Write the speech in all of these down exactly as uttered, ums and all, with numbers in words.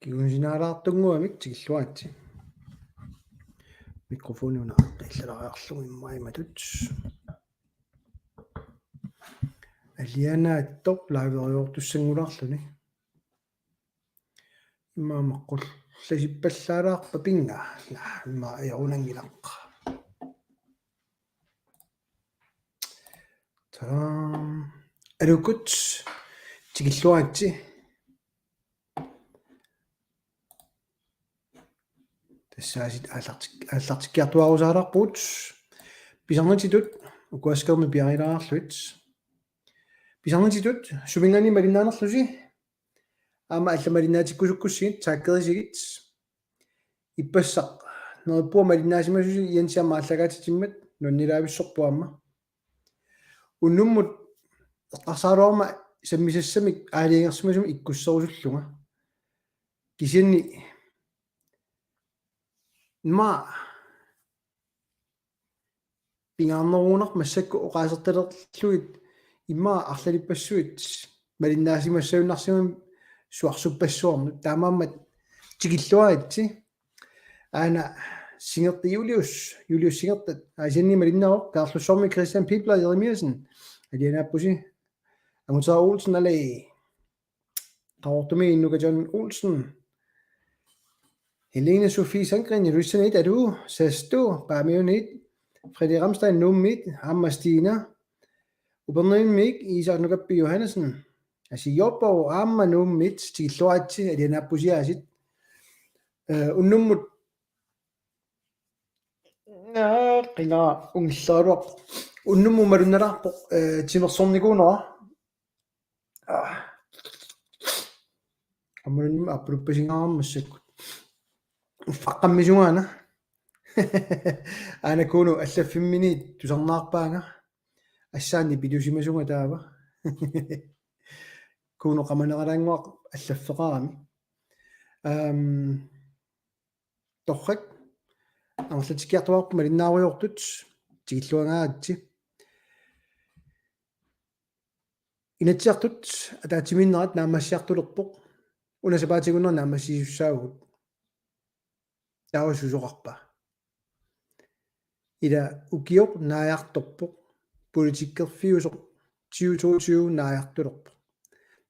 Kingusinaalaartunnguamik tikilluaritsi. Mikrofoni una qillalaarlugu immaqa imatut. Alianaattoq live-eriartussanngulaarluni. Immaqa maqqullasippallaalaarpa pinnga. Naa, immaqa ajorunanngilaq. Tadam. Aluukkut tikilluaritsi. Tassaasit aallartik-, aallartikkiartuaarusaalaarpugut. Pisarnitsitut, ukuaskermi piarilaarluit. Pisarnitsitut, suminngaanniit malinnaanerlusi. Aamma allat malinnaatikkusukkussigit, taggerigit. Ippassaq, neriuppunga malinnaasimasusi Jensi aamma aallakaatitimmat, nuannilaavissorpoq aamma. Unnummut eqqarsaraluarama sammisassamik aalajangersimasumik ikkusserusullunga. Kisianni immaqa pingaarnerugunarpoq massakkut oqaasertalerlugit immaqa arlalippassuit malinnaasimassagunarsimammat suarsuppassuarnut, taamaammat tikilluaritsi. Aana Singertaq Julius, Julius Singertaq, Aasianni malinnaavoq, Kaarlussuarmi Christian Pibler Jeremiassen, alianaappusi, Angutera Olsen, alai, Qaqortumi Innuka John Olsen, Helene Sofie Sandgreen, Ilulissaniit, aluu, Sastu, Paamiuniit, Freddy Ramstein, Nuummiit, aamma Stina, Upernavimmiit, Isak Nukappi Johannessen, Asi Joppo, aamma Nuummiit, tikilluaritsi, alianaappusi aasiit. Eh, unnummut, naa, qinaa ungillaraluarpoq. Unnummut malunnalaarpoq, eh, timersornikuunera. Ah. Aamma unnummut appaluppasingaarama massakkut. Uffaqqammisunga aana. Aana Kuno allaffimminiit tusarnaarpaanga. Assaanni pilusimasunga taava. Kuno qamaneralaannguaq allaffeqarami. Ehm, torrak. Amerlatikkiartuaarput malinnaarujoortut. Tikilluangaaritsi. Inatsisartut ataatsimiinnerat naammassiartulerpoq. Una sapaatip-akunnera naammassisussaavugut. Taava susoqarpa? Ila ukioq naajartorpoq. Politikkerfiusoq tyve toogtyve naajartulerpoq.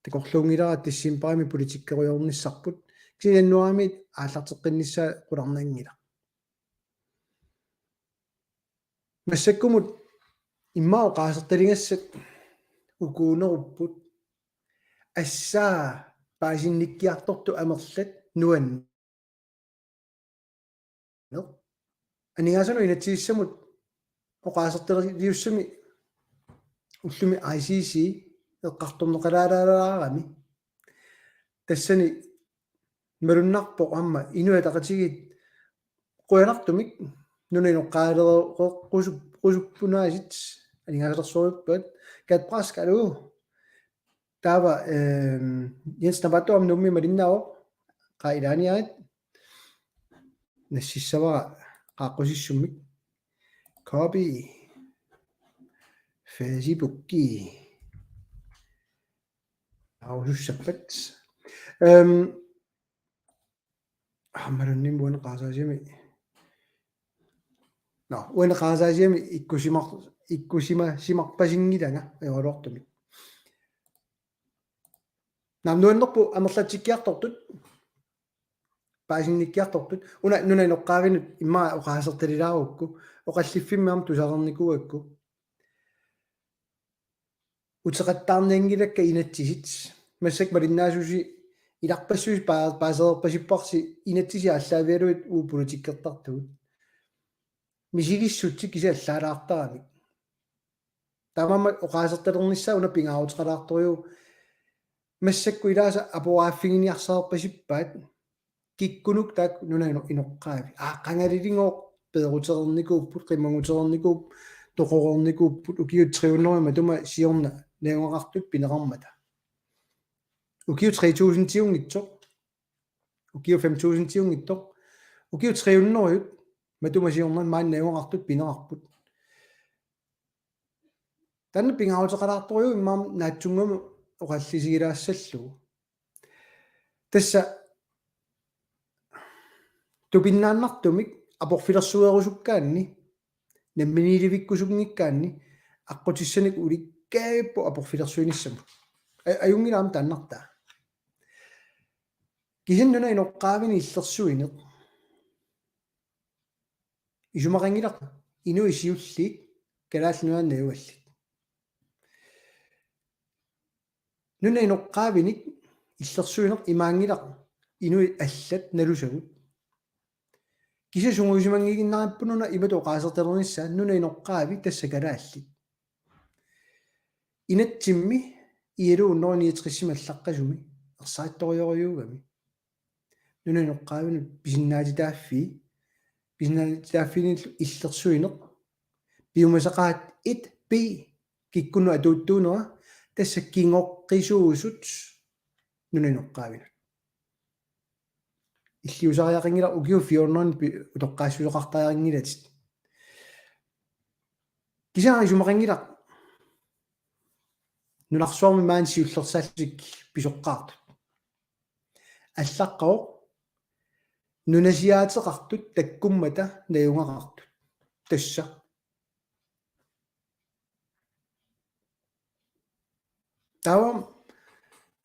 Takorluunngilara decembarimi politikkerujoornissarput. Kisianni januaarimi aallarteqqinnissaa qularnanngilaq. Massakkumut immaqa oqaasertaligassat ukuunerupput. Assaa paasinnikkiartortut amerlat nuanneq. Aningaasanut inatsisissamut oqaasertaliussami ullumi I C C eqqartorneqalaalaarami. Tassani malunnarpoq aamma Inuit Ataqatigiit qujanartumik nunap inoqqaareqqusup-, -qusuppunaasit aningaasalersorujussuupput. Kat Brask, aluu. Taava, ehm, Jens Napato aamma Nuummi malinnaavoq. Qaa ilaaniarit. Nassissavara qaaqqusissummik. Copy. Facebooki. Ausussappat. Ehm, aammalunni uani oqaasaasiami. Nå, uani oqaasaasiami ikkusimar-, ikkusimasimarpasinngilanga ajoraluartumik. Naamnuannerpu amerlatsikkiartortut. Paasinnikkiartortut. Una nunap inoqqaavinut immaqa oqaasertalilaarukku. Oqalliffimmi aamma tusarnikuuakku. Uteqattaarnianngilakka inatsisit. Massakkut malinnaasusi ilarpassuisi paa-, paasereerpasipparsi inatsisit aallaavigalugit uagut politikkertartugut. Misigissutsit kisianni allaalaartaramik. Taamaammat oqaasertalernissaa una pingaaruteqalaartorujuuvoq massakkut ilaasa aporaaffiginiarsarpasippaat kikkunuku taakku nunap ino-, inoqqaavi. Aa, qangalilinnguaq peerutereernikuupput, qimagutereernikuupput, toqoreernikuupput, ukiut tre hundrede matuma siorna najugaqartut pineqarmata. Ukiut tre tusindiunngitsoq, ukiut fem tusindiunngitsoq, ukiut tre hundrede matuma siorna maani najugaqartut pineqarput. Taanna pingaaruteqalaartorujuuvoq immaqa naatsunnguamik oqallisigilaassallugu. Tassa Tupinnaannartumik aporfilersuerusukkaanni, namminiilivikkusunngikkaanni, aqqutissanik ulikkaarput aporfilersuinissamut. Aj-, ajunngilaq aamma taannartaa. Kisianni nunap inoqqaavinik illersuineq isumaqanngilaq inuit siulliit Kalaallit Nunaanni najugallit. Nunap inoqqaavinik illersuineq imaanngilaq inuit allat nalusagut. Kisianni sungiusimanngiinnarparput una imatut oqaasertalernissaa nunap inoqqaavi tassa kalaallit. Inatsimmi I L O hundrede niogtresimi allaqqasumi ersarittorujorujuugami. Nunap inoqqaavinut pisinnaatitaaffii, pisinnaatitaaffiinillu illersuineq, piumasaqaat et B, kikkunnut atuuttuunera, tassa kingoqqisuusut nunap inoqqaavinut. Illiusariaqanngilaq ukiut fire hundrede pi-, utoqqaassuseqartariaqanngilatit. Kisianni isumaqanngilaq nunarsuarmi maani siullersaallutik pisoqqaartut. Allaqqavoq nunasiaateqartut takkummata najugaqartut. Tassa. Taava,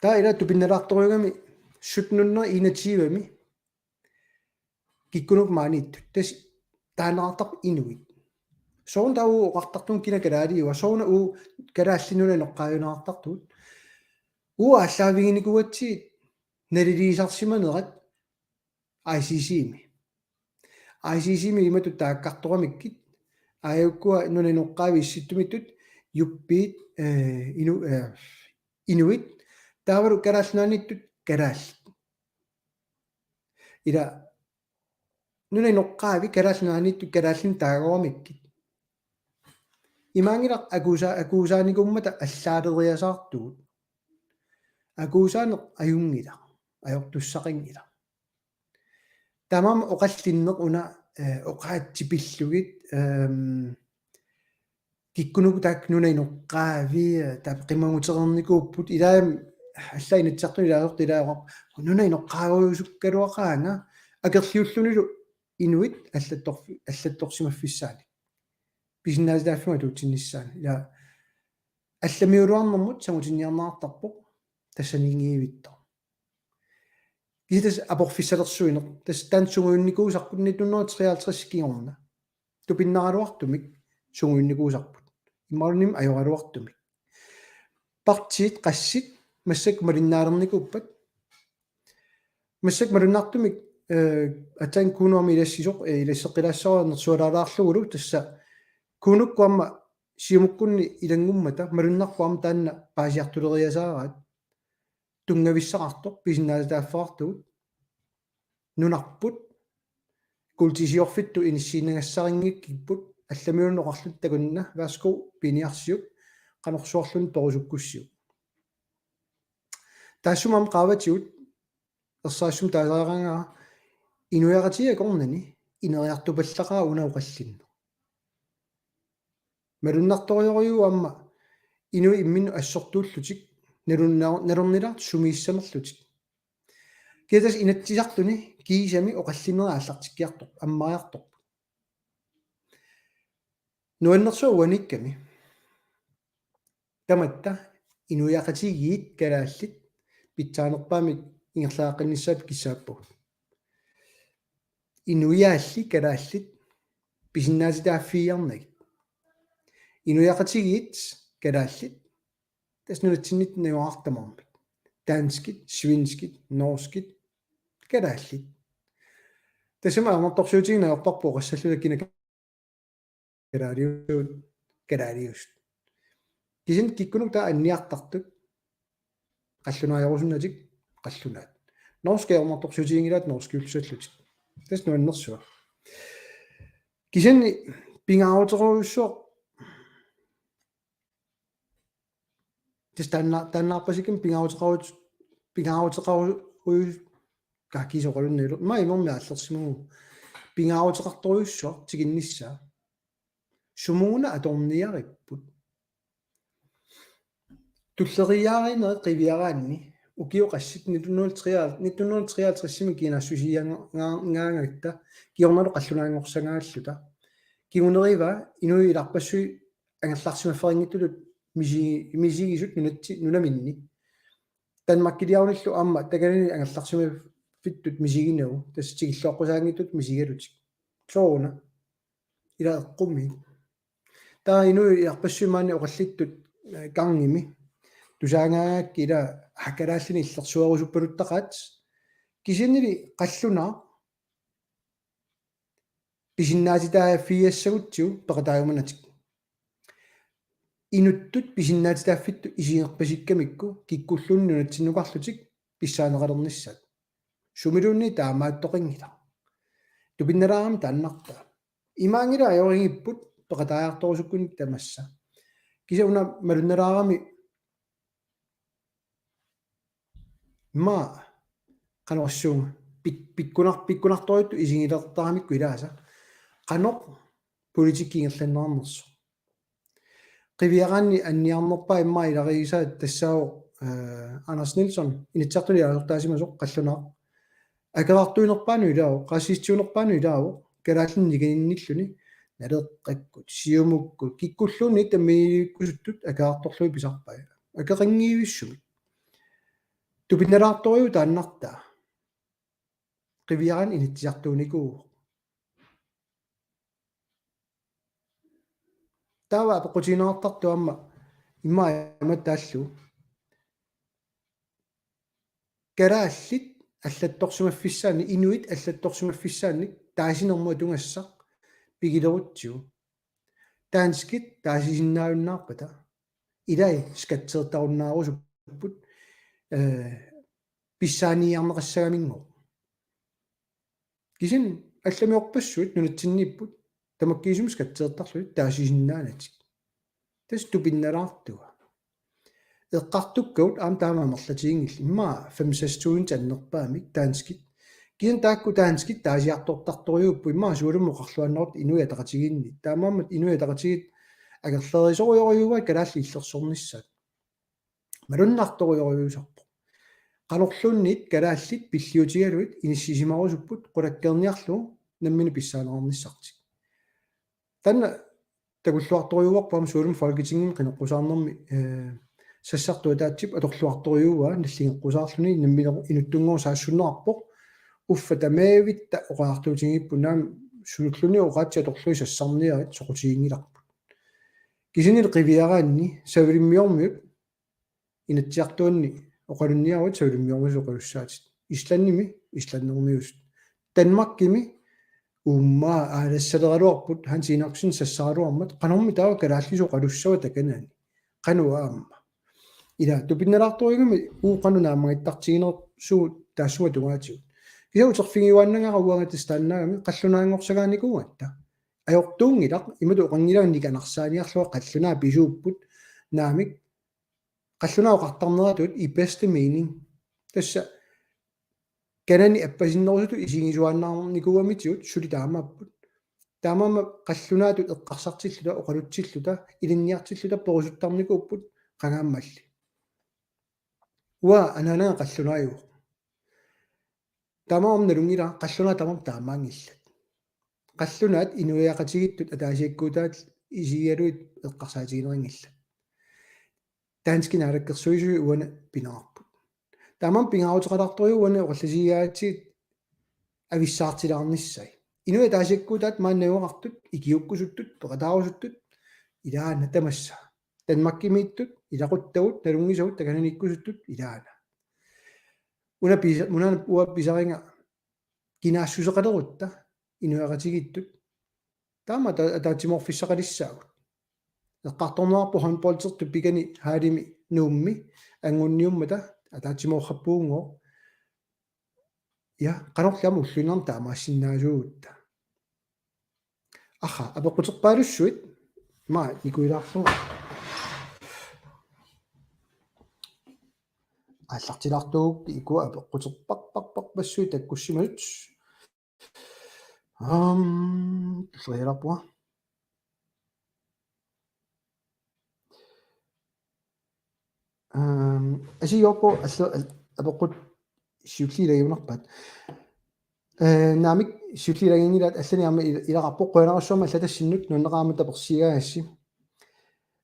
taava ila tupinnalaartorujuugami sytten hundrede enogtyvemi kikkunuku maaniittut. Tassa taaneqartarput inuit. Sooruna taava oqartartugut kina kalaaliua, sooruna uagut Kalaallit Nunaat inoqqaavigineqartartugut. Uagut aallaaviginikuugatsigit naliliisarsimanerat I C C-mi. I C C-mi imatut taakkartoramikkit, aajukkua nunap inoqqaavi Issittumiittut, juppiit, eh, inu-, eh, inuit, taavalu Kalaallit Nunaanniittut kalaallit. Ila nunap inoqqaavi Kalaallit Nunaanniittut kalaallinik taagoramikkit, imaanngilaq akuusa-, akuusaanikuummata allaaleriasaartugut. Akuusaaneq ajunngilaq, ajortussaqanngilaq. Tamanna oqallinneq una, eh, oqaatsit pillugit, ehm, kikkunuku taakku nunap inoqqaavi, eh, taava qimagutereernikuupput, ilaat allat Inatsisartuni ilaasortut ilaasoq, nunap inoqqaaviusukkaluaqaanga, akerliullunilu inuit allattorfi-, allattorsimaffissaani. Pisinnaatitaaffimmut atuutsinnissaani. Ila allamiuluarnermut sangutinniarneqartarpoq tassaniinngivittoq. Kisianni tassa aporfissalersuineq, tassa taanna sungiunnikuusarput nitten hundrede og treoghalvtreds kingorna. Tupinnaraluartumik sungiunnikuusarput. Imaluunniit ajoraluartumik. Partiit qassit massakkut malinnaalernikuuppat. Massakkut malunnartumik, eh, aatsaat Kuno aamma ilassisoq, eh, ilasseqqilaassavara nersualaalaarlugulu, tassa Kunokkut aamma Siumukkunni ilanngummata malunnarpoq aamma taanna paasiartuleriasaaraat. Tunngavissaqartoq, pisinnaatitaaffeqartugut. Nunarput kuultisiorfittut inissiinnagassarinngikkipput, allamiulluni oqarluta takunna, værsgo, piniarsiuk, qanorsuarluunniit perusukkussiuk. Taassuma aamma qaavatigut ersarissumik taasariaqanngilanga, inuiaqatigiit akornanni ineriartupallaqaaq una oqallinneq. Malunnartorujorujuuvoq aamma inuit imminnut assortuullutik, nalunna-, nalornilaartut sumiissanerlutik. Kisianni tassa Inatsisartuni kiisami oqallinnerit aallartikkiartorput, ammariartorput. Nuannersuaq uaniikkami. Tamatta inuiaqatigiit kalaallit pitsaanerpaamik ingerlaqqinnissaat kissaappagut. Inuiaalli kalaallit pisinnaatitaaffigiarnagit. Inuiaqatigiit kalaallit tassa nunatsinniittut najugaqartut tamarmik. Danskit, svenskit, norskit, kalaallit. Tassami ajornartorsiutigineq ajorparput oqassalluta kina kalaaliusut, kalaaliusut. Kisianni kikkunuku taava anniartartut, qallunaajorusunnatik, qallunaat. Norskit ajornartorsiutiginngilaat norskiullusallutik. Tassa nuannersuaq. Kisianni pingaaruteqarujussuaq. Tassa taanna-, taannaarpasikkami pingaaruteqarut-, pingaaruteqaru-, uju-, kakiisoqalunnilu. Ima imermi aallersimavugut. Pingaaruteqartorujussuaq tikinnissaa. Sumut una atorniaripput. Tulleriiaarinerit qiviaraanni ukiuqassit nitten hundrede og treoghalvtreds, nitten hundrede og treoghalvtredsimi kinaassusiigaangatta, kingornalu qallunaanngorsagaalluta. Kinguneriva inuit ilarpassui angerlarsimaffeqanngitsutut misi-, misigisut nunatsi-, nunaminni. Danmarkiliarunillu aamma takanani angerlarsimaffittut misiginagu, tassa tikilluaqqusaanngitsut misigalutik. Sooruna. Ila eqqumiik. Taava inuit ilarpassui maani oqallittut, eh, gangimi. Tusaagaangakkit ila kalaallinik illersuerusuppaluttaqaat. Kisiannili qallunaaq pisinnaatitaaffigissagutsigu peqataajumaanatik. Inuttut pisinnaatitaaffittut isiginerpasikkamikku kikkulluunniit nunatsinnukarlutik pissaaneqalernissaat. Sumiluunniit taamaattoqanngilaq. Tupinnalaarami taannartaa. Imaanngilaq ajorigipput peqataajartorusukkunik tamassa. Kisianni una malunnalaarami immaqa qanorsuunga pik-, pikkunar-, pikkunartorujuttut isigilertaramikku ilaasa. Qanoq politikki ingerlanneqarnersoq. Qiviaraanni anniarnerpaaq immaqa ilagisaat tassaavoq, eh, Anders Nielsen, Inatsisartuni ilaasortaasimasoq qallunaaq. Akerartuinerpaanut ilaavoq, qaasiissiunerpaanut ilaavoq, kalaallinik nikaninnilluni, Naleqqakkut, Siumukkut, kikkulluunniit tamminiikkusuttut akerartorlugit pisarpai. Akeqanngivissumik. Tupinnalaartorujuuvoq taannartaa. Qiviaraanni Inatsisartuunikuuvoq. Taava apeqqutigineqartartoq aamma immaqa imatut taallugu. Kalaallit allattorsimaffissaannik, inuit allattorsimaffissaannik taasinermut atugassaq pigilerutsigu. Danskit taasisinnaajunnaarpata. Ilai skatsertarunnaarusupput, eh, pissaaniiarneqassagaminngooq. Kisianni allamiorpassuit nunatsinniipput tamakkiisumik skatsertarlutik taasisinnaanatik. Tassa tupinnalaartunga. Eqqartukkagut aamma taama amerlatiginngillat. Immaqa fem seks tusind annerpaamik danskit. Kisianni taakku danskit taasiartortartorujuupput immaqa sualummik oqarluaannarutta Inuit Ataqatigiinni. Taamaammat Inuit Ataqatigiit angerlerisorujussuuaat kalaallit illersornissaat. Malunnartorujussuusarpoq. Qanorluunniit kalaallit pilliutigalugit inissisimarusupput qulakkeerniarlugu nammineq pissaaneqarnissartik. Taanna takulluartorujuuarput aamma sualummik Folketingimi qineqqusaarnermi, eh, sassartoq ataatsip atorluartorujuaa nalligeqqusaarluni nammineq inuttunngooq saassunneqarpoq. Uffa tamaavitta oqaatigiipput naamik suulluunniit oqaatsit atorlugit sassarniarit soqutiginngilarput. Kisiannili qiviaraanni Savalimmiormiut Inatsisartuunni oqalunniaruit Savalimmiormiusut oqalussaatit. Islandimi islandermiusut. Danmarkimi uummaa aalassaleraluarput Hans Enoksen sassaraluarmat qanormi taava kalaallisut oqalussava takanani. Qanoq aamma. Ila tupinnalaartorigami uagut qanoq naammagittaartiginersugut taassuma tungaatigut. Kisianni uterfigiuaannagara uanga tassa taannaagami qallunaanngorsagaanikuugatta. Ajortuunngilaq, imatut oqanngilanga nikanarsaaniarlunga qallunaat pisuupput, naamik, qallunaat oqartarneratut i bedste mening. Tassa kanani appasinnerusutut isigisuaannarnikuugamitigut suli taamaapput. Taamaammat qallunaatut eqqarsartilluta, oqalutsilluta, ilinniartilluta perusuttarnikuupput qangaammalli. Uanga anaanaga qallunaajuvoq. Taamaammat nalunngilara qallunaat tamarmik taamaanngillat. Qallunaat inuiaqatigiittut ataasiakkuutaat isigigalugit eqqarsaatiginerinngillat. Danskit naalakkersuisui uani pineqarput. Taamaammat pingaaruteqalaartorujuuvoq uani oqallisigigaangatsigit avissaartilaarnissai. Inuit ataasiakkuutaat maani najugaqartut, ikiuukkusuttut, peqataarusuttut, ilaana tamassa. Danmarkimiittut, ilaquttagut, nalunngisagut, takananiikkusuttut, ilaana. Una pisa-, una uanga pisariga kinaassuseqalerutta inuiaqatigiittut. Taama ata-, ataatsimoorfissaqalissaagut. Eqqartorneqarpoq håndboldertut pikani hallimi Nuummi angunniummata ataatsimoorpugunngooq. Ja, qanorli aamma ulluinnarni taamaassinnaasuugutta. Aha, apeqquterpaalussuit, ma nikuilaarlunga. Aallartilaartuukkit ikua apeqquterparparparpassuit takkussimasut. Am, tulleriiaarpunga. Am, asiorpo allu-, al-, apeqqut siulliit ilagiunarpaat. Eh, naamik siulliit ilaginngilaat, allanik aamma il-, ilaqarpoq. Qujanarsuaq aamma allatassinnut nuanneqaaq aamma tapersiigaagassi.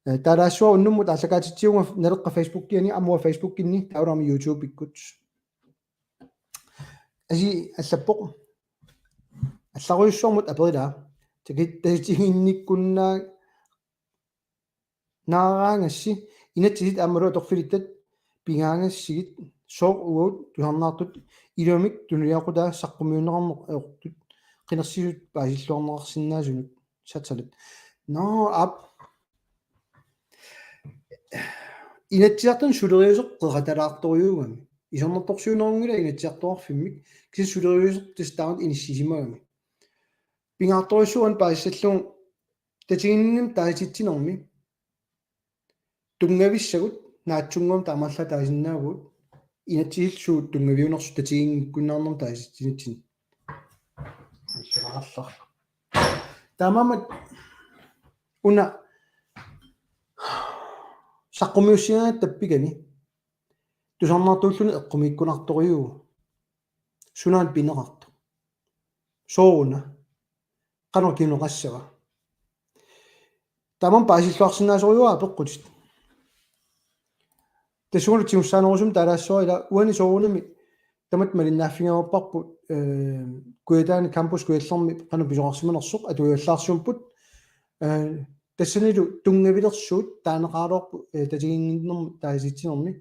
Eh, taalaassuaq unnummut aallakaatitsivunga Naleqqap Facebookiani, aamma Facebookinni, taavalu aamma YouTubeikkut. Asi allappoq. Allarujussuarmut aperilaa. Tagi-, tatiginnikkunnaaraangassi inatsisit aammalu atorfilittat pigaangassigit sooq uagut tusarnaartut ilumik tunuliaqutaa saqqummiunneqarneq ajortut qinersisut paasilluarneqarsinnaasunut satsalit. Nå, aap. Inatsisartuni suleriuseq qeqatalaartorujuugami. Isornartorsiunerunngilaq Inatsisartoqarfimmik, kisianni suleriuseq tassa taamatut inissisimagami. Pingaartorujussuaq paasissallugu tatiginninnermik taasitsinermi tunngavissagut naatsunnguamik taamaallaat taasinnaavugut, inatsisillu tunngaviunersoq tatiginnikkunnaarnermik taasitsinitsinni. Taamaammat una saqqummiussigaangatta tappikani tusarnaartuulluni eqqumiikkunartorujuuvoq. Sunaana pineqartoq? Sooruna? Qanoq kinguneqassava? Tamanna paasilluarsinnaasorujuuvoq apeqqutit. Tassungalu tigussaanerusumik taalaassuara, ila uani soorunami tamatta malinnaaffigaarparput, eh, Kujataani Campus Kujallermi qanoq pisoqarsimanersoq atuivallaarsimapput, eh, tassanilu tunngavilersuut taaneqaraluarput, eh, tatiginninnermik taasitsinermi.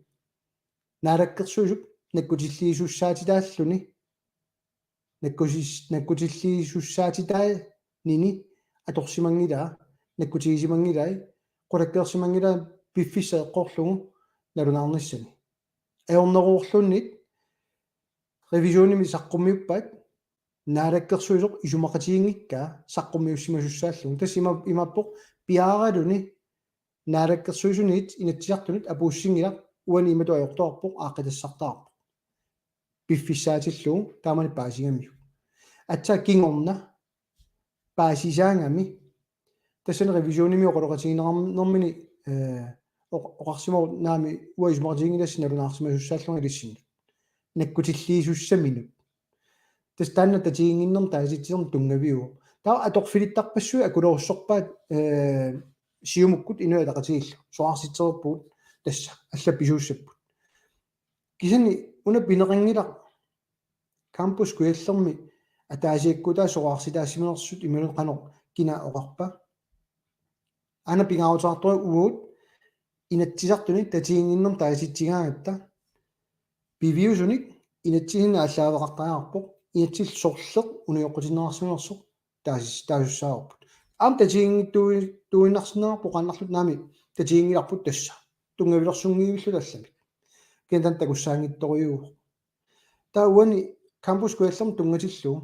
Naalakkersuisup nakkutilliisussaatitaalluni. Nakkusis-, nakkutilliisussaatitaanini atorsimanngilaa, nakkutigisimanngilai, qulakkeersimanngilaa piffissaq eqqorlugu nalunaarnissani. Ajorneruulluunniit revisionimi saqqummiuppaat, naalakkersuisoq isumaqatiginngikkaa saqqummiussimasussaalluni. Tassa ima-, imaappoq piaaraluni naalakkersuisuniit Inatsisartunit apuussinngilaq, uani imatut ajortoqarpoq, aaqqitassartagarpoq. Piffissaatillugu taamani paasigamiuk. Aatsaat kingorna paasisaagami. Tassani revisionimi oqaloqatigineqarnermini, eh, oq-, oqarsimavoq naamik uanga isumaqatiginngilassi nalunaarsimasussaallunga ilissinnut. Nakkutilliisussaminut. Tassa taanna tatiginninnermik taasitsinermik tunngaviuvoq. Taava atorfilittarpassuit akulerussorpaat, eh, Siumukkut Inuit Ataqatigiillu. Soraarsitsereerpugut tassa, allat pisuussapput. Kisianni una pineqanngilaq Campus Kujallermi ataasiakkuutaat soraarsitaasimanersut imaluunniit qanoq kina oqarpa. Aana pingaaruteqartoq uagut Inatsisartuni tatiginninnermik taasitsigaangatta piviusunik inatsisinik aallaaveqartariaqarpoq, inatsit sorleq unioqqutinneqarsimanersoq taasis-, taasussaavarput. Aamma tatiginngittuui-, tuuinnarsinnaavarput oqaannarluta naamik tatiginngilarput tassa. Tunngavilersunngivilluta allamik. Kisianni taanna takussaanngitsorujuuvoq. Taava uani Campus Kujallermi tunngatillugu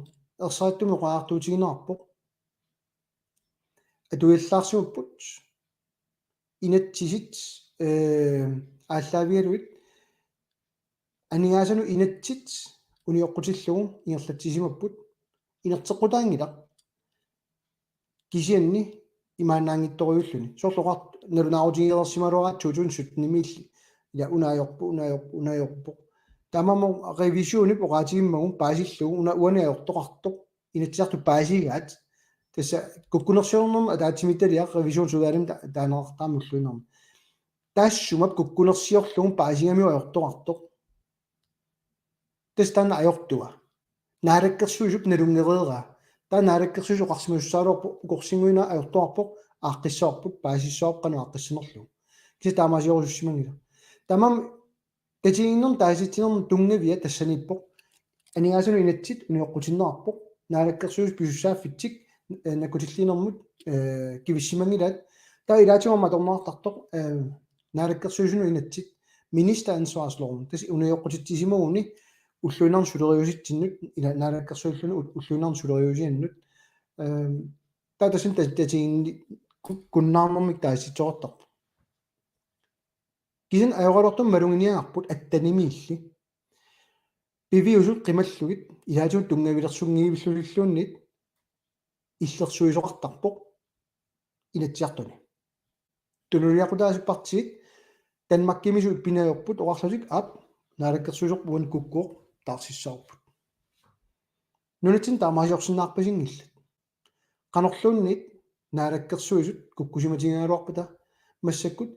ersarittumik oqariartuutigineqarpoq. Atuivallaarsimapput inatsisit, eh, aallaavigalugit aningaasanut inatsit unioqqutillugu ingerlatsisimapput, inerteqqutaanngilaq. Kisianni imaannaanngitsorujuulluni. Soorlu oqartoq nalunaarutigereersimagaluaraat to tusind syttenimiilli. Ila una ajorpoq, una ajorpoq, una ajorpoq. Taamaammat revisionip oqaatigimmagu paasillugu una uani ajortoqartoq. Inatsisartut paasigaat. Tassa kukkunersiornermut ataatsimiititaliaq revisionsudvalgimik ta-, taaneqartarami ulluinnarni. Taassuma kukkunersiorlugu paasigamiuk ajortoqartoq. Tassa taanna ajortua. Naalakkersuisup nalunngereeraa. Taava naalakkersuisoq oqarsimasussaagaluarpoq ukorsinnguit una ajortoqarpoq, aaqqissavarput, paasissavarput qanoq aaqqissanerlugu. Kisianni taamaasiorusussimanngilaq. Tamanna tatiginninnermik taasitsinermik tunngavia tassaniippoq. Aningaasanut inatsit unioqqutinneqarpoq. Naalakkersuisut pisussaaffitsik, eh, nakkutilliinermut, eh, kivissimanngilaat. Taava ilaatigut aamma atorneqartartoq, eh, naalakkersuisunut inatsit ministeransvarsloven. Tassa unioqqutitsisimaguni ulluinnarni suleriusitsinnut, ila naalakkersuisunut ul-, ulluinnarni suleriusiannut. Ehm, taava tassani ta-, tatiginni-, ku-, kunnaarnermik taasitsoqartarpoq. Kisianni ajoraluartumik maluginiagarput attenimiilli. Piviusut qimallugit ilaatigut tunngavilersunngivillutilluunniit illersuisoqartarpoq Inatsisartuni. Tunuliaqutaasut partiit Danmarkimiisut pingajupput oqarlutik, aap, naalakkersuisoq uani kukkuoq taarsissavarput. Nunatsinni taamaaliorsinnaarpasinngillat. Qanorluunniit naalakkersuisut kukkusimatigigaluarpata massakkut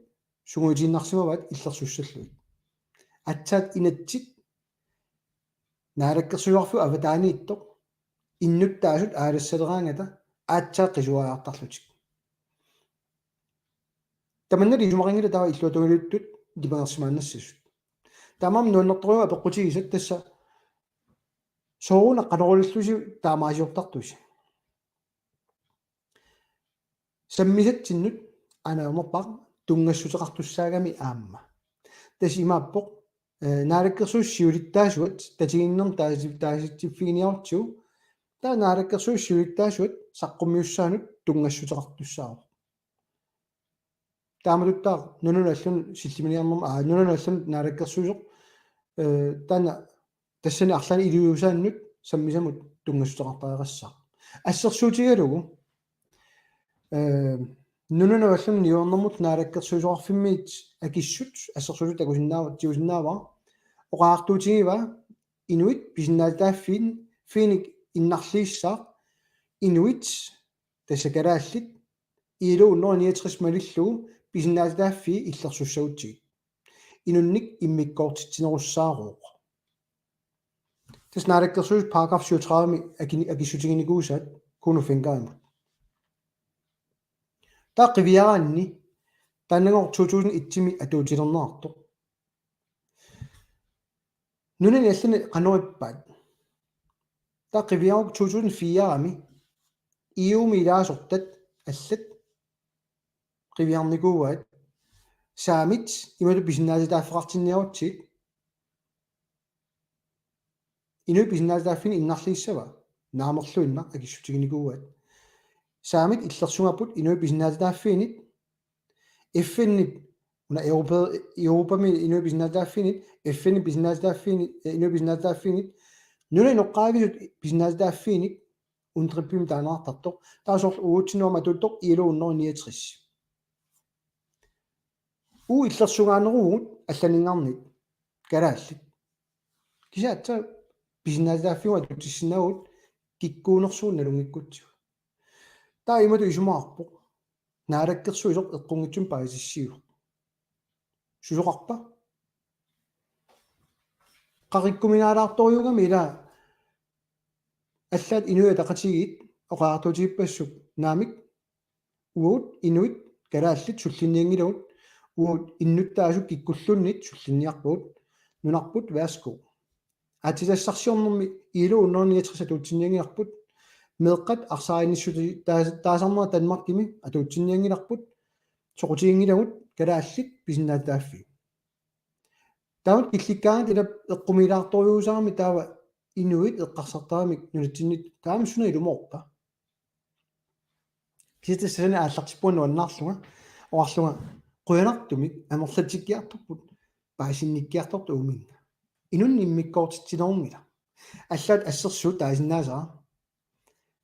sungiutiinnarsimavaat illersussallugit. Aatsaat inatsit naalakkersuisoqarfiup avataaniittoq innuttaasut aalassaleraangata aatsaat qisuariartarlutik. Tamanna isumaqanngilaq taava illuatungiliuttut nipangersimaannassasut. Taamaammat nuannertorujuuvoq apeqqutigisat tassa sooruna qanoq ilillusi taamaaliortartusi. Sammisatsinnut aana ajornerpaaq tunngassuteqartussaagami aamma. Tassa imaappoq, eh, naalakkersuisut siulittaasuat tatiginninnermut taasi-, taasitsiffiginiarutsigu. Taava naalakkersuisut siulittaasuat saqqummiussaanut tunngassuteqartussaavoq. Taamatuttaaq nunanut allanut sillimaniarnermut, aa, nunanut allanut naalakkersuisoq, eh, taanna tassani arlaannik iliuusaannut sammisamut tunngassuteqartariaqassaaq. Assersuutigalugu, eh, nunanut allanut niuernermut naalakkersuisoqarfimmiit akissut assersuutitut takusinnaava-, tigusinnaavara, oqariartuutigivaa inuit pisinnaatitaaffiin-, fiinik innarliissaaq inuit, tassa kalaallit, I L O hundrede niogtres malillugu pisinnaatitaaffii illersussagutsigit. Inunnik immikkoortitsinerussaaruuq. Tassa naalakkersuisut paragraf syvogtredive-mi aki-, akissutiginikuusaat Kuno Fencker-imut. Taava qiviaraanni taannagooq to tusind et-imi atuutilerneqartoq. Nunani allani qanoq ippaat? Taava qiviaruk to tusind fire-mi E U-mi ilaasortat allat qiviarnikuuaat saamit imatut pisinnaatitaaffeqartinniarutsigit. Inuit pisinnaatitaaffiinik innarliissavaa? Naamerluinnaq akissutiginikuuaat. Saamit illersugapput inuit pisinnaatitaaffiinik. F N-ip, una Europa, Europami inuit pisinnaatitaaffiinik, F N-ip pisinnaatitaaffiinik, eh, inuit pisinnaatitaaffiinik, nunap inoqqaavisut pisinnaatitaaffiinik, UNDRIP-imi taaneqartartoq. Taava soorlu uatsinnut aamma atuuttoq I L O hundrede niogtres. Uagut illersugaaneruvugut allaninngarnit kalaallit. Kisianni aatsaat pisinnaatitaaffiup atuutissinnaavut kikkuunersugut nalunngikkutsigu. Taava imatut isumaqarpoq: naalakkersuisoq eqqunngitsumik paasissutissiivoq. Susoqarpa? Qaqikkuminaalaartorujuugami ila allaat Inuit Ataqatigiit oqariartuutigippassuk naamik, uagut inuit kalaallit sullinnianngilagut, uagut innuttaasut kikkulluunniit sullinniarpagut, nunarput værsgo. Aatsitassarsiornermi I L O hundrede niogtres atuutsinnianngilarput, meeqqat arsaarinnissutigiit taas-, taasarnerat Danmarkimi atuutsinnianngilarput, soqutiginngilagut kalaallit pisinnaatitaaffii. Taamatut killikkaangata ila eqqumiilaartorujuusarami taava inuit eqqarsartaramik nunatsinni taama suna ilumoorpa? Kisianni tassani aallartippunga nuannaarlunga, oqarlunga qujanartumik amerlatsikkiartorput, paasinnikkiartortut uuminnga. Inunnik immikkoortitsinerunngilaq. Allaat assersuut taasinnaasara.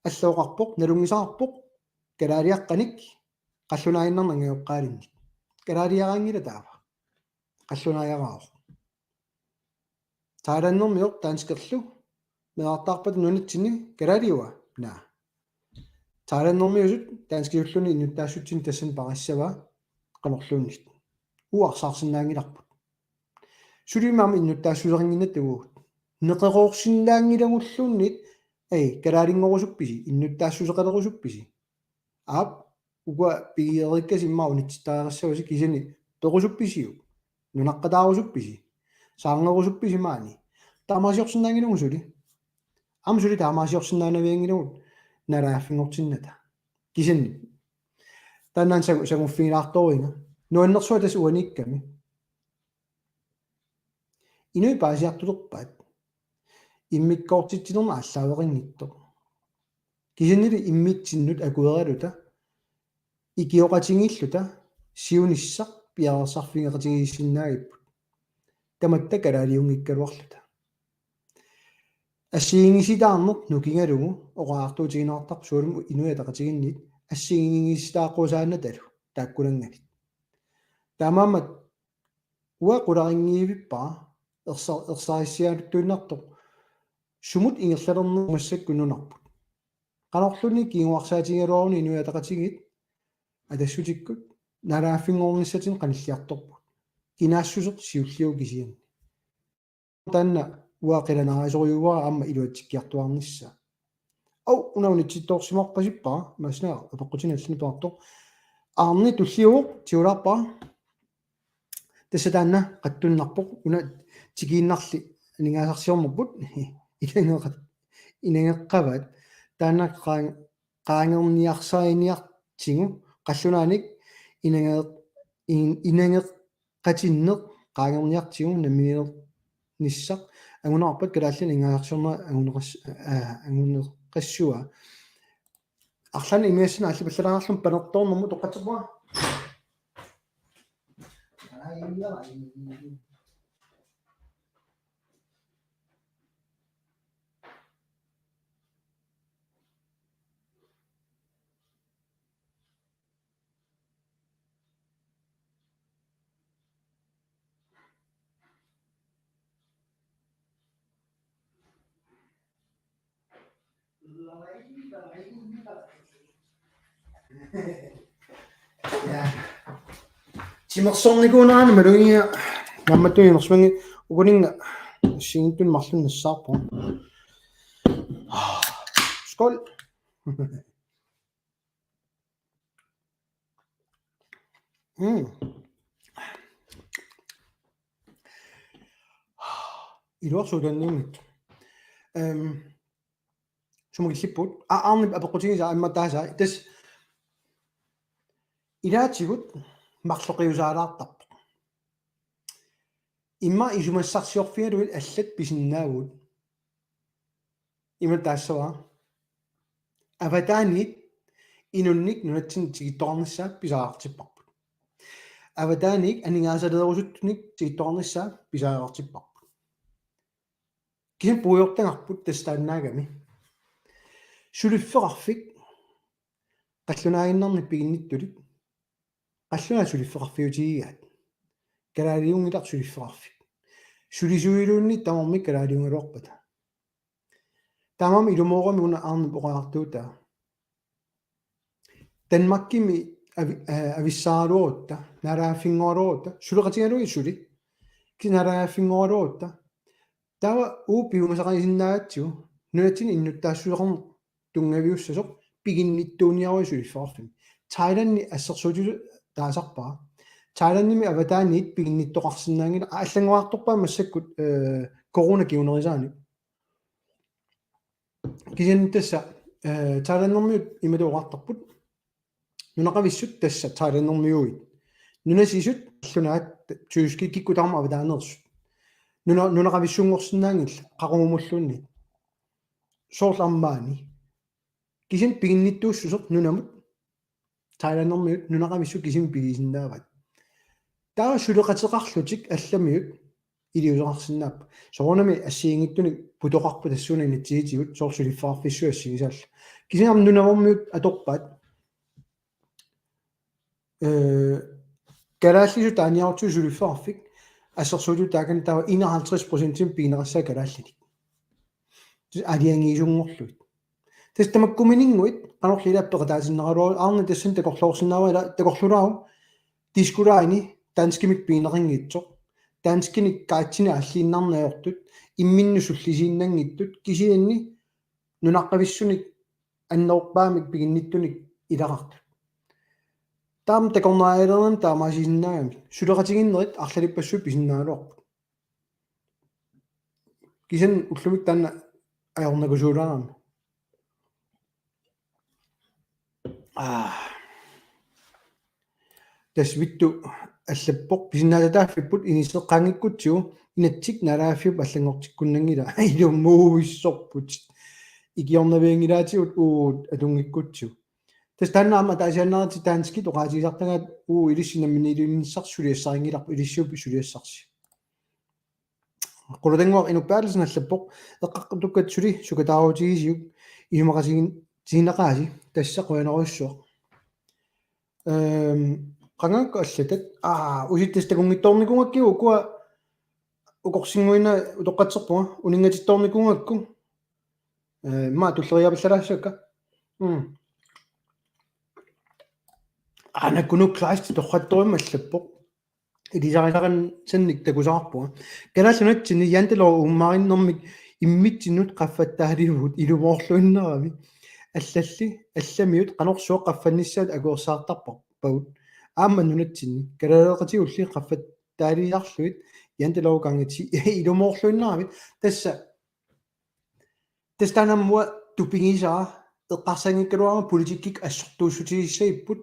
Alla oqarpoq, nalunngisaqarpoq kalaaliaqqanik qallunaaginnarnik angajoqqaalinnik. Kalaaliaraanngilaq taava. Qallunaajaraavoq. Thailandimiut danskerlu meerartaarpata nunatsinni kalaaliua? Naa. Thailandimiusut danskiulluni innuttaassutsini tassani paarissavaa qanorluunniit. Uagut arsaarsinnaanngilarput. Suli aamma innuttaassuseqannginnatta uagut. Neqeroorsinnaanngilagulluunniit, ai, kalaalinngorusupppisi, innuttaassuseqalerusuppisi? Aap, ukua pigiikkasi immaqa unitsittariaqassavasi, kisianni perusuppisiuk? Nunaqqataarusuppisi? Saarngerusuppisi maani? Taamaaliorsinnaanngilagut suli. Aamma suli taamaaliorsinnaanavianngilagut naalagaaffinngortinnata. Kisianni taanna sangu-, sanguffigilaartoruinga. Nuannersuaq tassa uaniikkami. Inuit paasiartulerpaat immikkoortitsinermi aallaaveqanngitsoq. Kisiannili immitsinnut akueraluta ikioqatigiilluta siunissaq piareersarfigeqatigiissinnaagipput. Tamatta kalaaliunngikkaluarluta. Assigiinngisitaarneq nukigalugu oqariartuutigineqartarpoq, soorlumi Inuit Ataqatigiinniit assigiinngisitaaqqusaannatalu taakkunanngaanniit. Taamaammat uanga qularinngivippara ersa-, ersarissiartuinnartoq sumut ingerlalerneq massakkut nunarput. Qanorluunniit kinguarsaatigigaluaruni Inuit Ataqatigiit Atassutikkut naalagaaffinngornissatsinnut qanilliartorput. Kinaassuseq siulliuvoq kisianni. Taanna uanga qilanaarisorujuuara aamma iluatsikkiartuaarnissaa. Au, una unitsittoorsimaarpasippara, massina apeqqutini allani peqartoq. Aarni tulliuvoq, tigulaarpara. Tassa taanna qattunnarpoq, una tikiinnarli aningaasarsiornerput, inageqat-, inageqqavaat. Taanna qaa-, qaangerniarsariniartigu, qallunaanik inage-, in-, inageqatinneq qaangerniartigu namminernissaq angunerarpat kalaallit aningaasarsiorneq anguneqas-, aa, anguneqassua. Arlaannik imigassannik allipallalaarluni panertoornermut toqqatserpunga. Ja. Timersornikuunerani malugiga nammattuinersuangi ukuninnga singittun marlunnissaarpoq. Skål. Mm. Iluarsuutanniinnit. Ehm, sumut killipput. A-, aarnip apeqqutigisaa aamma taasaa. Tassa ilaatigut marloqiusaalaartarpoq. Immaqa isumassarsiorfigalugit allat pisinnaavugut. Ima taassavara. Avataaniit inunnik nunatsinnik tigittoqarnissaa pisariaqartipparput. Avataaniit aningaasaleerusuttunik tigittoqarnissaa pisariaqartipparput. Kisianni puigortagarput tassa taannaagami. Suliffeqarfik qallunaaginnarnik piginnittulik. Qallunaat suliffeqarfiutigigaat. Kalaaliunngilaq suliffeqarfik. Sulisuiluunniit tamarmik kalaaliugaluarpata. Taamaammat ilumoorami una aarnip oqaartuutaa. Danmarkimi avi-, aa, avissaaraluarutta, naalagaaffinngoraluarutta, suleqatigalugit suli. Kisianni naalagaaffinngoraluarutta. Taava uagut piumasaqarsinnaagatsigu, nunatsinni innuttaassuseqarneq tunngaviussasoq piginnittuuniaruit suliffeqarfimmi. Thailandi assersuutitut taasarpara. Thailandimi avataaniit piginnittoqarsinnaanngilaq, allanngorartorpaat massakkut, eh, corona kingunerisaanik. Kisianni tassa, eh, thailandermiut imatut oqartarput. Nunaqavissut tassa thailandermiuit. Nunasisut qallunaat tyskit kikkut tamarmik avataaneersut. Nuna-, nunaqavissunngorsinnaanngillat qaqugumulluunniit. Soorlu aamma maani. Kisianni piginnittuussuseq nunamut. Thailandermiut nunaqavissut kisimik pigisinnaavaat. Taava suleqateqarlutik allamiut iliuuseqarsinnaapput. Soorunami assigiinngitsunik putoqarput tassuuna inatsisitigut soorlu suliffeqarfissuit assigisaallu. Kisianni aamma nunarmiut atorpaat. Eh, kalaallisut taaniarutsigit suliffeqarfik assersuutitut taakani taava enoghalvtreds procentimik pigineqassaaq kalaallinik. Tassa aalajangiisunngorlugit. Tassa tamakkumininnguit qanorlu ilaa peqataasinnaraluarlugit aarnat tassani takorloorsinnaavara ilaa takorluulaaruk Disko Line danskimik pigineqanngitsoq. Danskinik guidesinik aalliinnarneq ajortut, imminnut sullisiinnanngitsut, kisianni nunaqqavissunik annerpaamik piginnittunik ilaqartut. Taama takornarialerinermi taamaasisinnaagami. Suleqatiginnerit arlalippassuit pisinnaagaluarput. Kisianni ullumikkut taanna ajornakusuulaarami. Aa. Tassa Vittu allappoq pisinnaatitaaffipput inisseqqaanngikkutsigu inatsit naalagaaffiup allanngortikkunnanngilaa ilumuuvissorput. Ikiornavianngilaatigut uagut atunngikkutsigu. Tassa taanna aamma ataasiaannaratik danskit oqaatigisartagaat uagut ilissi namminiilivinnissarsi suliassarinngilarput ilissiup suliassarsi. Qulutannguaq Inuk Berthelsen allappoq eqqartukkat suli sukataarutigisiuk isumaqatigiinnaqaasi tassa qujanarujussuaq. Ehm, qangaakkut allatat, aa, usittasi takunngitsoornikuugakku ukua ukorsinnguina utoqqatserpunga, uninngatittoornikuugakku. Eh, immaqa tulleriiaapallalaassavakka. Mm. Aana Kuno Kleist torrattorimmat allappoq. Ilisarisarissannik takusaqarpunga. Kalaallit Nunatsinni jantelov uummarinnermik immitsinnut qaffattaalivugut ilumoorluinnarami. Allalli, allamiut qanorsuaq qaffannissaat akuersaartarpagut. Aamma nunatsinni. Kalaaleqatigulli qaffattaaliarlugit jantelov gange ti ilumoorluinnarami. Tassa Tassa taanna aamma tupigisara eqqarsaanngikkaluarama politikkikkut assortuussutigissagipput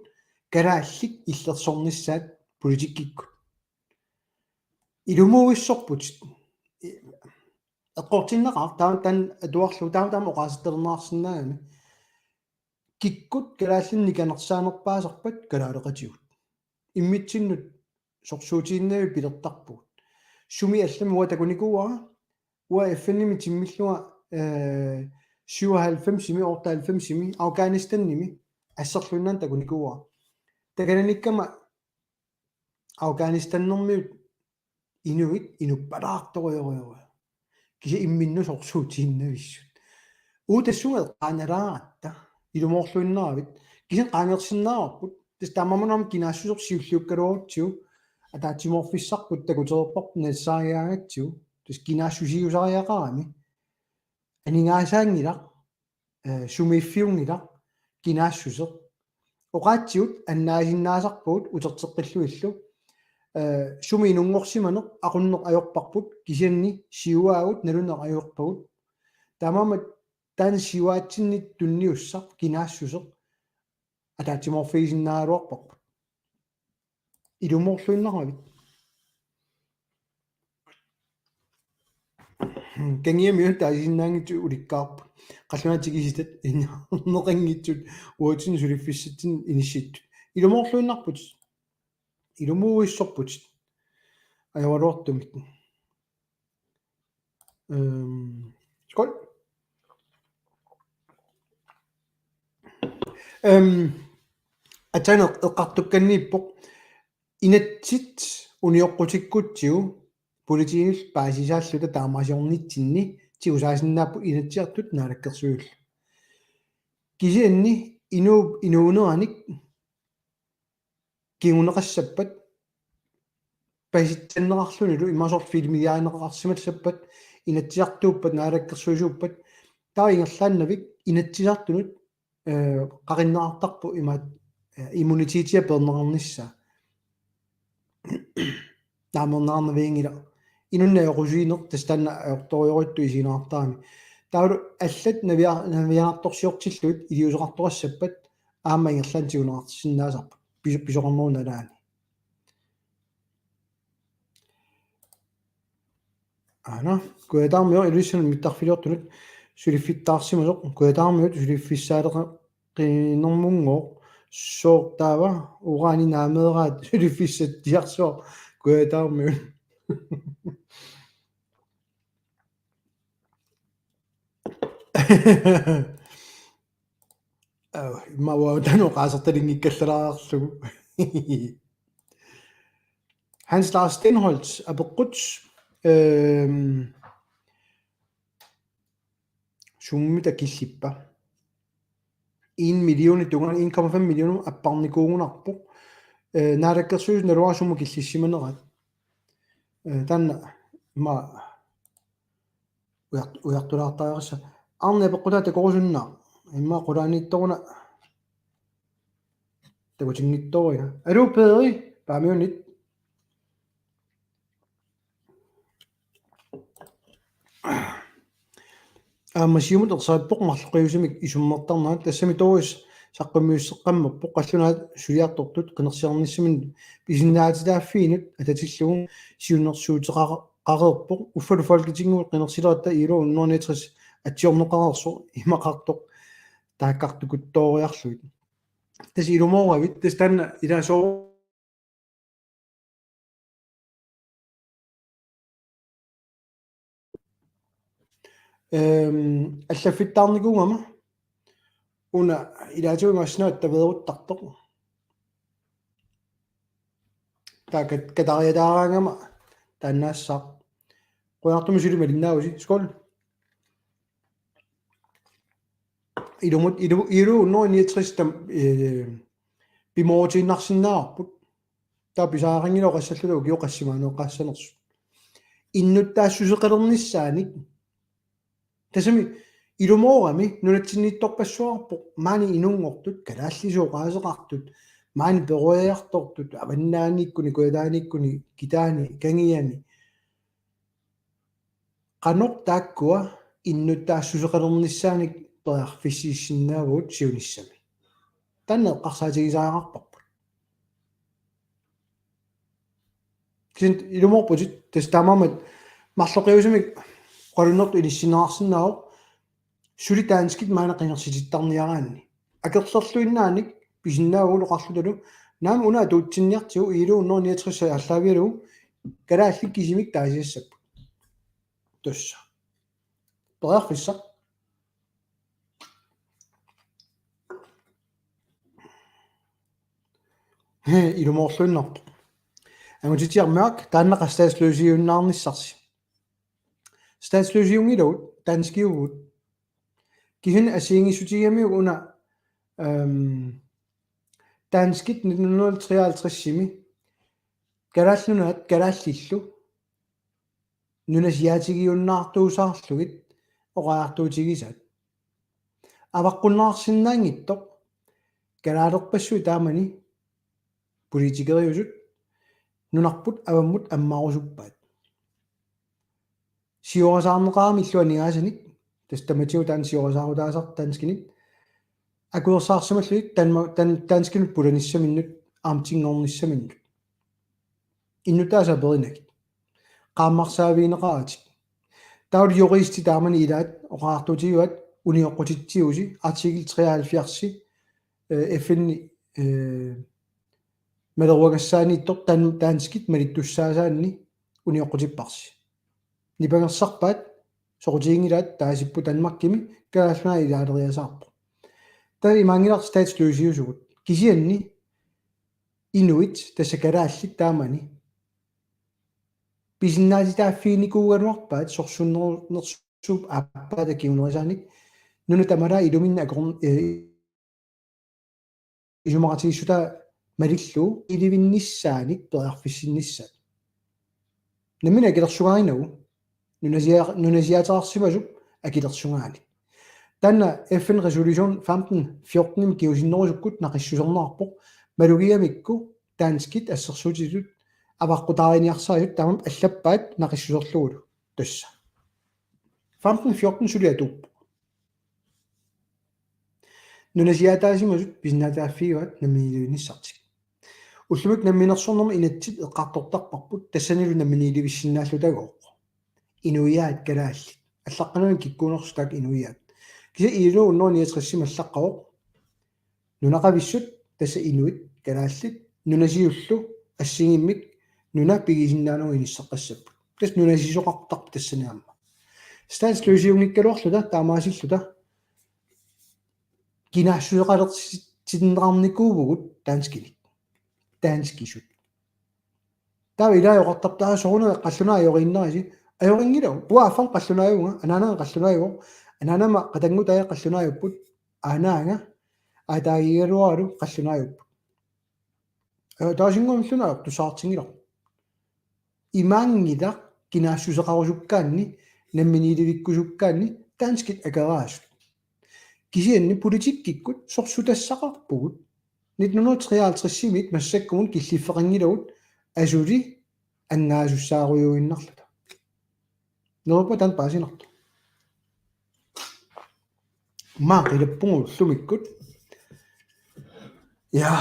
kalaallit illersornissaat politikkikkut. Ilumuuissorput. Eqqortinneqaaq taama taanna atuarlugu taama taama oqaasertalerneqarsinnaagami. Kikkut kalaallinik nikanersaanerpaasarpat kalaaleqatigut. Immitsinnut sorsuutiginnavik pilertarpugut. Sumi allami uanga takunikuuara, uanga F N-imi timmillunga, eh, syvoghalvfemsimi, otteoghalvfemsimi, Afghanistanimi, asserluinnarni takunikuuara. Takananikkama Afghanistanermiut inuit inuppalaartorujorujorujoq. Kisianni imminnut sorsuutiginnavissut. Uagut tassunga eqqaanalaaratta. Ilumoorluinnaravit. Kisianni qaangersinnaavarput. Tassa taamaammat aamma kinaassuseq siulliukkaluarutsigu. Ataatsimoorfissarput takutereerparput nalsaarigaangatsigu. Tassa kinaassusiusariaqarami. Aningaasaanngilaq. Eh, sumiiffiunngilaq, kinaassuseq. Oqaatsigut annaasinnaasarpagut uterteqqillugillu. Eh, sumi inunngorsimaneq aqunneq ajorparput, kisianni siuaagut naluneq ajorpagut. Taamaammat taanna siuaatsinnik tunniussaq, kinaassuseq, ataatsimoorfigisinnaagaluarparput. Ilumoorluinnaravit. Kangiamiut taasisinnaanngitsut ulikkaarput. Qallunaat tikisitat inneqanngitsut uatsinnut suliffissatsinnik inissittut. Ilumoorluinnarput. Ilumuuissorput. Ajoraluartumik. Øhm, skål. Øhm, aatsaat eqqartukkanniippoq. Inatsit unioqqutikkutsigu politiinillu paasisaalluta taamaasiornitsinni tigusaasinnaavagut Inatsisartut Naalakkersuisullu. Kisianni inuup inuuneranik kinguneqassappat pasitsanneqarlunilu imaasor filmiliarineqarsimassappat Inatsisartuuppat Naalakkersuisuuppat taava ingerlaannavik Inatsisartunut, eh, qaqinneqartarpoq imaat, eh, immunitetia peerneqarnissaa. Naamerneqarnavianngilaq. Inunnut ajoqusiineq tassa taanna ajortorujorujuttut isigineqartarami. Taavalu allat navia-, navianartorsiortillugit iliuuseqartoqassappat aamma ingerlaannaq tiguneqarsinnaasarput. Pis-, pisoqarnerup nalaani. Aana, Kujataarmiut Ilulissanut mittarfiliortunut suliffittaarsimasoq, Kujataarmiut suliffissaaleqinermunngooq, sooq taava, uraani naameeraat suliffissatsiarsuaq, Kujataarmiut. Au, immaqa uanga taanna oqaasertalinngikkallarlugu. Hans Lars Stenholt apeqqut, øhm, summita killippa? En million tungaanut, en komma fem millioner apparnikuugunarpoq. Øh, Naalakkersuisut naluara sumut killissimaneraat. Øh, taanna immaqa ujar-, ujartulaartariaqarpoq. Arne apeqqutaa takorusunnaaq. Immaqa qulaaniittoruna takutinngitsoorpara. Aluu, Peeri, Paamiunit. Aamma Siumut ersarippoq marloqiusamik isummertarnerat, tassami Doris saqqummiusseqqammerpoq, qallunaat suliartortut qinersisarnissaminut pisinnaatitaaffiinut atatillugu siunnersuuteqareerpoq, uffalu Folketingimut qinersileratta I L O hundrede niogtres atsiorneqareersoq imaqartoq taakkartukuttooriarlugit. Tassa ilumooravit, tassa taanna ilaa soo-, Øhm, allaffittaarnikuugama una ilaatigut imaassinnaavoq taveeruttartoq. Taava kat-, katariataaraangama taannaassaaq. Qujanartumik suli malinnaavusi. Skål. Ilumut, ilu, ilu, no, niogtres tam, øh, pimoorutiinnarsinnaavarput. Taava pisariaqanngilaq oqassalluta ukioqassimaanoqqaassanersut. Innuttaassuseqalernissaanik. Tassami ilumoorami nunatsinniittorpassuarpoq maani inunngortut, kalaallisut oqaaseqartut, maani peroriartortut, avannaaniikkuni, kujataaniikkuni, kitaani, kangiani. Qanoq taakkua innuttaassuseqalernissaanik periarfissiissinnaavagut siunissami. Taanna eqqarsaatigisariaqarparput. Kisianni ilumoorputit, tassa taamaammat marloqiusamik oqalunnertut inissinneqarsinnaavoq, suli danskit maanna qinersitittarniaraanni. Akerlerluinnaanik pisinnaavagut oqarlutalu, naamik una atuutsinniartigu ilu hundrede niogtres aallaavigalugu kalaallit kisimik taasiassapput. Tassa. Periarfissaq. He, ilumoorluinnarpoq. Angutitsiaq Mørk, taannaqa statsløsiunnaarnissarsi. Statsløsiunngilagut, danskiuvugut. Kisianni assigiinngissutigigamiuk una, øhm, danskit nitten hundrede treoghalvtredsimi Kalaallit Nunaat kalaallillu nunasiaatigiunnaartuusaarlugit oqariartuutigisaat. Avaqqunneqarsinnaanngitsoq kalaalerpassuit taamani politikeriusut nunarput avammut ammarusuppaat. Siorasaarneqaramillu aningaasanik, tassa tamatigut taanna siorasaarutaasartoq danskinit, akuersaarsimallugit Danmark, dan-, danskinut pulanissaminnut, amtinngornissaminnut. Innuttaasut aperinagit. Qaammarsaavigineqaratik. Taava juristit taamani ilaat oqariartuutigivaat unioqqutitsivusi artikel treoghalvfjerds, øh, F N, øh, maleruagassaaniittoq dan-, danskit malittussaasaanni unioqqutipparsi. Nipangersarpaat soqutiginngilaat taasipput Danmarkimi Kalaallit Nunaat ilaaleriasaarpoq. Taava imaanngilaq statsløsiusugut. Kisianni inuit tassa kalaallit taamani pisinnaatitaaffiginikuugaluarpaat sorsunner-, nersuup aappaata kingunerisaanik nunat tamalaat iluminni akorn-, øh, isumaqatigiissutaa malillugu ilivinnissaanik periarfissinnissaat. Nammineq akilersugaannagu, nunasia-, nunasiaateqarsimasup akilersugaanik. Taanna F N resolution femten fjorten-imi kingusinnerusukkut naqissuserneqarpoq, malugigamikku danskit assersuutitut avaqqutaariniarsarissut taamaammat allappaat naqissuserlugulu tassa. Femten fjorten suli atuuppoq. Nunasiaataasimasut pisinnaatitaaffigivaat namminiilivinnissartik. Ullumikkut namminersornermi inatsit eqqartortarparput tassanilu namminiilivissinnaallutigooq. Inuiaat kalaallit. Allaqqanani kikkuunersut taakku inuiaat. Kisianni I L O hundrede niogtres-imi allaqqavoq. Nunaqavissut tassa inuit kalaallit nunasiullu assigiimmik nuna pigisinnaanagu inisseqqassapput. Tassa nunasisoqartarput tassani aamma. Statsløsiunngikkaluarluta taamaasilluta kinaassuseqalersitinneqarnikuuvugut danskinik. Danskisut. Taava ilai oqartarput taava soorunami qallunaat ajoriinnerisi. Ajorinngilaq. Uanga affaq qallunaajuvunga, anaanaga qallunaajuvoq, anaanama qatanngutai qallunaajupput, aanaanga aataagigaluaralu qallunaajupput. Ee, taasinnguamilluunniit tusartinngilaq. Imaanngilaq kinaassuseqarusukkaanni, namminiilivikkusukkaanni danskit akeraasut. Kisianni politikkikkut sorsutassaqarpugut. Nitten hundrede treoghalvtreds-imiit massakkumut killiffeqanngilagut asuli anngaasussaarujussuinnarluta. Neriuppunga taanna paasinartoq. Maa qilappunga ullumikkut. Ja,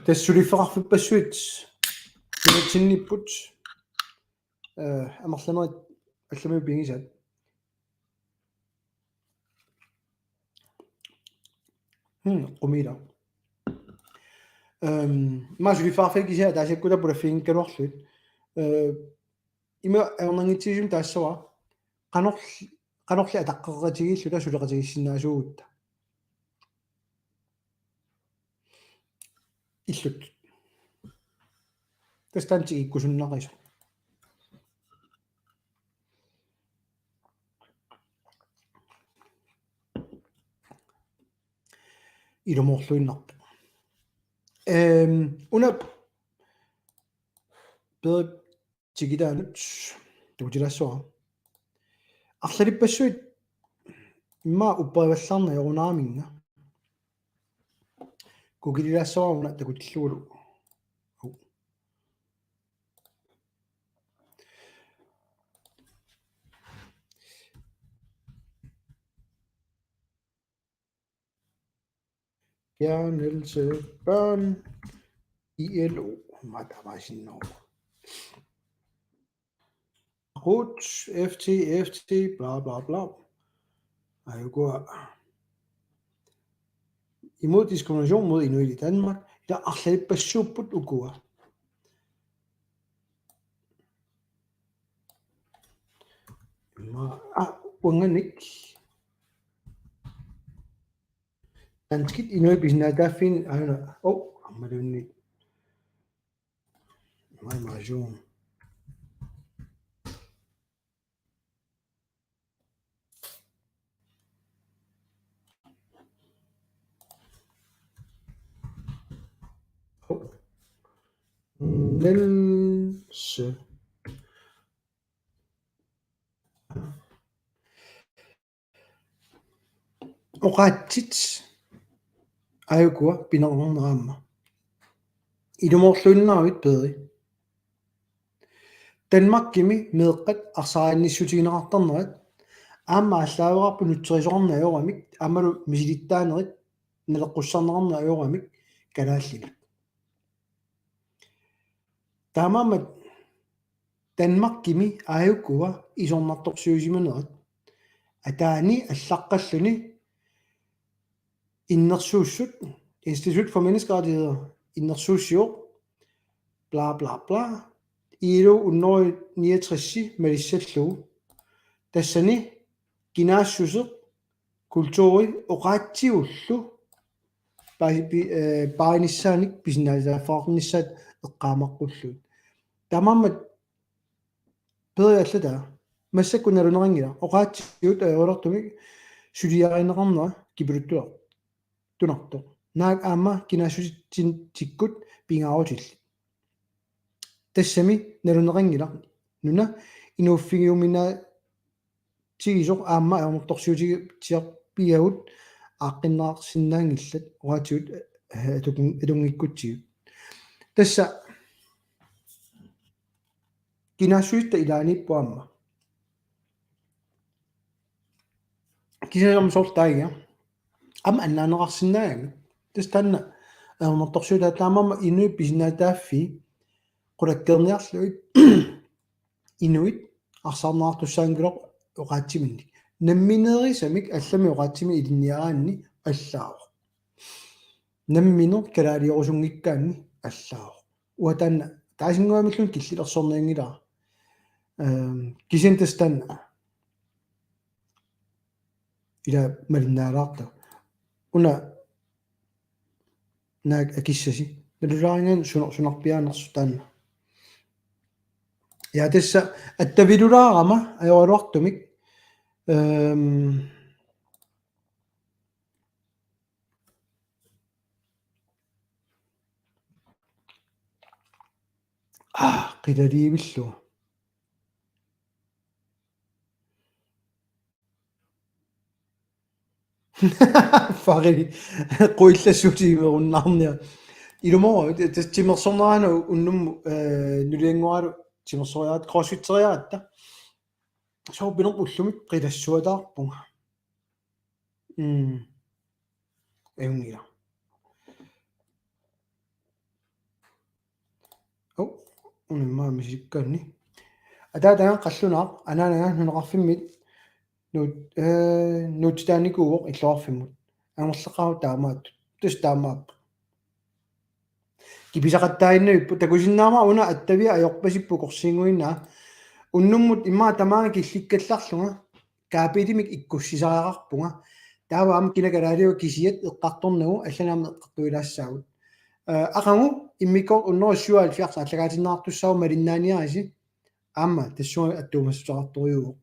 tassa suliffeqarfippassuit nunatsinniipput. Øh, amerlanerit allamik pigisaat. Hmm, qumiila. Øhm, maa suliffeqarfiit kisianni ataasiakkuuta pulaffiginngikkaluarlugit. Øh, ima ajornanngitsigisumik taassavara. Qanorl-, qanorli ataqqeqatigiilluta suleqatigiissinnaasuugutta. Illut. Tassa taanna tikikkusunnaqisoq. Ilumoorluinnarpoq. Ehm, una Peerip tikitaanut takutilaassavara. Arlalippassuit immaqa upperivallaarneq ajorunaaminnga. Kuukililaassavara una takutillugulu. Fjernelse børn I L O. Mata masinno. Rut, F T, F T, bla bla bla. Aajuku. Imod diskrimination mod inuit i Danmark. Ila arlalippassuupput ukua. Ma, ah, uanganik. Danskit inuit pisinnaatitaaffiit aana. Oh, ammalunni. Mai mai juu. Nelse. Oqaatsit aajukua pineqarnera aamma. Ilumoorluinnaruit Peeri. Danmarkimi meeqqat arsaarinnissutigineqartarnerat aamma aallaaveqarpoq nutserisoqarneq ajoramik aammalu misilittaanerit naleqqussarneqarneq ajoramik kalaallinut. Taamaammat Danmarkimi aajukua isornartorsiuisimanerat ataani allaqqalluni innersuussut, Institut for Menneskerettigheder, innersuussivoq, bla bla bla, I L O hundrede niogtres malissallugu. Tassani kinaassuseq, kulturi oqaatsigullu pa-, pi-, eh, paarinissaanik pisinnaatitaaffeqarnissaat eqqaamaqqullugit. Taamaammat Peeri allataa massakkut naluneqanngilaq oqaatsigut ajoraluartumik suliarineqarnera kipiluttuar-, tunartoq. Naak aamma kinaassutsitsin-, tikkut pingaarutillit. Tassami naluneqanngilaq nuna inuuffigiuminaatigisoq aamma ajornartorsiutigiarpiagut aaqqinneqarsinnaanngillat oqaatsigut, eh, atukun-, atunngikkutsigit. Tassa kinaassusitta ilaaniippoq aamma. Kisianni soorlu taagia. Aamma annaanneqarsinnaagami. Tassa taanna ajornartorsiutaat taamaammat inuit pisinnaatitaaffii qulakkeerniarlugit inuit arsaarneqartussaanngillat oqaatsiminnik. Nammineerisamik allamik oqaatsimik ilinniaraanni allaavoq. Nammineq kalaaliorusunngikkaanni allaavoq. Uanga taanna taasinnguamilluunniit killilersornianngilara. Ehm, kisianni tassa taanna ila malinnaalaartoq. Una naak akissasi. Nalulaarinnginnami suna-, sunarpiaanersoq taanna. Ja tassa attavilulaarama ajoraluartumik. Ehm, Ah, qilaliivillu. Fari, quillassuutigimerunnaarnia. Ilumoorpoq, tassa timersornerani unnuk, eh, nuliannguaralu timersoriaratta, crossfitteriaratta. Soorpinerp ullumi qilassuataarpunga. Mm. Ajunngilaq. Oh, unammaa misikkanni. Ataataga qallunaaq, anaanaga nunaqarfimmit nuut-, eh, nuutsitaanikuuvoq illoqarfimmut. Angerlaqaaq taamaat. Tassa taamaappoq. Kipisaqattaaginnarput takusinnaavara una attavia ajorpasippoq korsiinguinaa. Unnummut immaqa tamaanga killikkallarlunga. Kaapiilimik ikkussisariaqarpunga. Taava aamma kina kalaaliua kisiat eqqartornagu allanut aamma eqqartuilaassaagut. Eh, aqagu immikkoortoq hundrede syvoghalvfjerds aallakaatinneqartussaavoq malinnaaniarisi. Aamma tassunga attuumassuteqartorujuuvoq.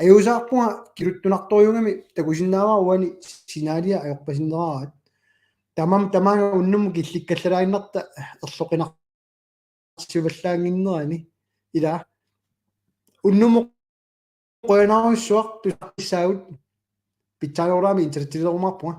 Ajuusaarpunga kiluttunartorujuugami takusinnaavara uani signalia ajorpasinneraarat. Tamam, tamaanga unnummut killikkallalaaginnarta erloqinarsivallaannginnerani. Ila. Unnummut qujanarsuaq tusarfissaagut, pitsaanerulaami internettilerumaarpunga.